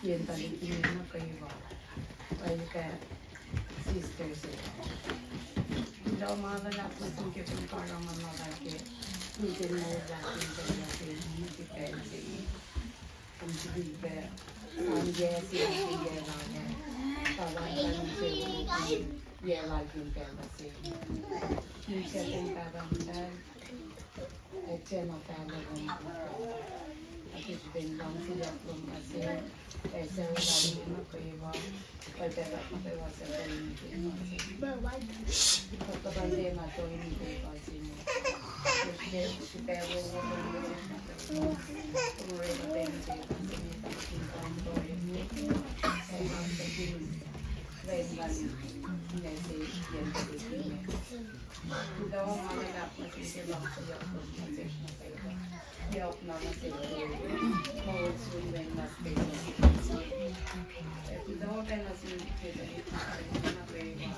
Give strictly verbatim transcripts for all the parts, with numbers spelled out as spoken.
Yen tuhlihk inge nuh kwewa. Pwacye pac sister se. Kuloh ma luhlahp nuh sum ke kom karihngihn ma luhlahp ke nuh ke moul lasr in pacl se inge, ke pacl se inge. Kom sifilpac sang yac se ke yac lal ah. Pahpah, in se yac lal ke pacl se inge. In se kom Pahpah Muhtahl. Ac tiacna fahla lom, ac ke srihpen luhngse yohk lom nuh sel, ac sucu lal nuh kwewa, ac pac nuh kwewa suc toeni ke ma se. Kuht kuh in tiacna toeni ke ma se inge. Ke srihpac wowo lom nuh sesr nuh kwewa, kom orekmakihn ke ma se inge, tuh kom in toeni, ac ma se inge, lwen lal, ne se yen ke inge. Kuloh ma luhlahp nuh sum ke luhngse yohk lom nuh sesr nuh kwewa. Yohk na nuh sesr ke moul sun lwen mas ke sesr. Ac kuloh pac nuh sum ke tuhlihk nuh kwewa,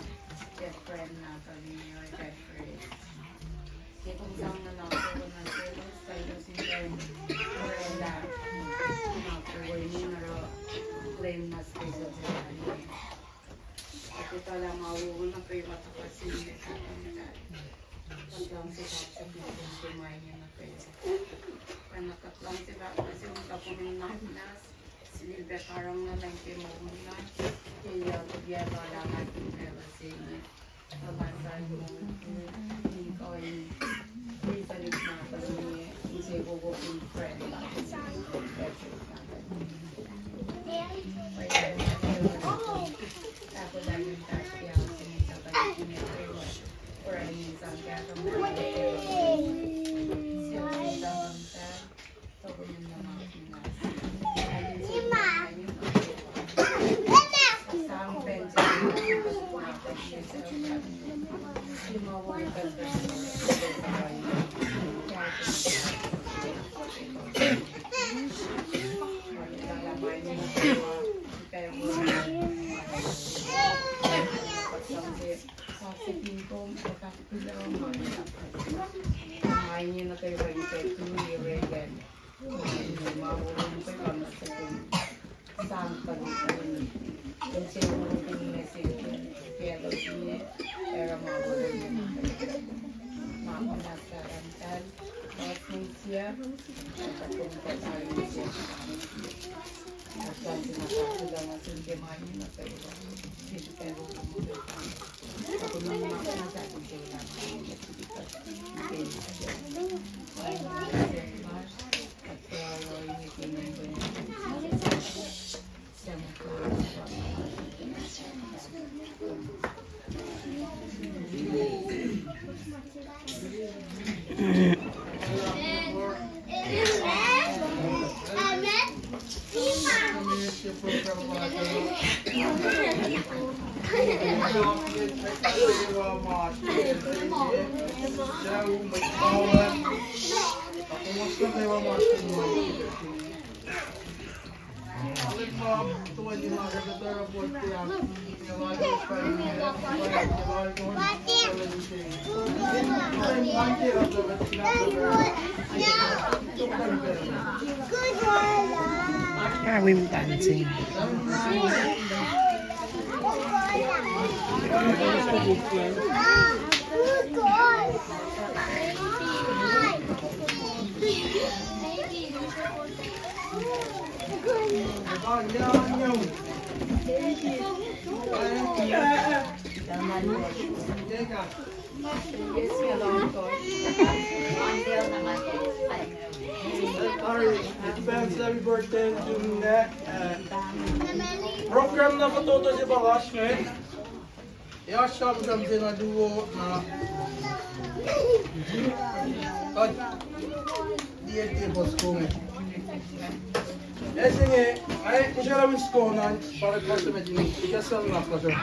ke friend na tuhlihk inge, ke friend. Ke kom sang nuhnak lom nuh selos, tuh elos in kuh in oraclah nuhnak lom in oruh lwen mas ke sesr. Ac etuh lah ma wowo nuh kwewa tuhkuh sin Pahpah Muhtahl. Kuht luhngse fahk nuh sum ke ma inge nuh kwewa. Pacna kuht luhngse fahk nuh sum tuh kom in nuhnak muhnahs, sifilpac karihngihn nuh ke moul lasr, ke yac, yac lal ah, nuh ke pacl se inge. Tuh ma sal moul, in kuh in wi tuhlihk nahtuhl inge, insewowo in friend lal. Ah, we dancing. Advance happy birthday to Nina. Program na fototo se pa lasr inge. Ac oasr sramsram se na luo na kuht tiac tiac puhs kom inge. Ac se inge, ac usrala win sco na, pa kuht pac se met in ikacslah nuhnak lasr uh.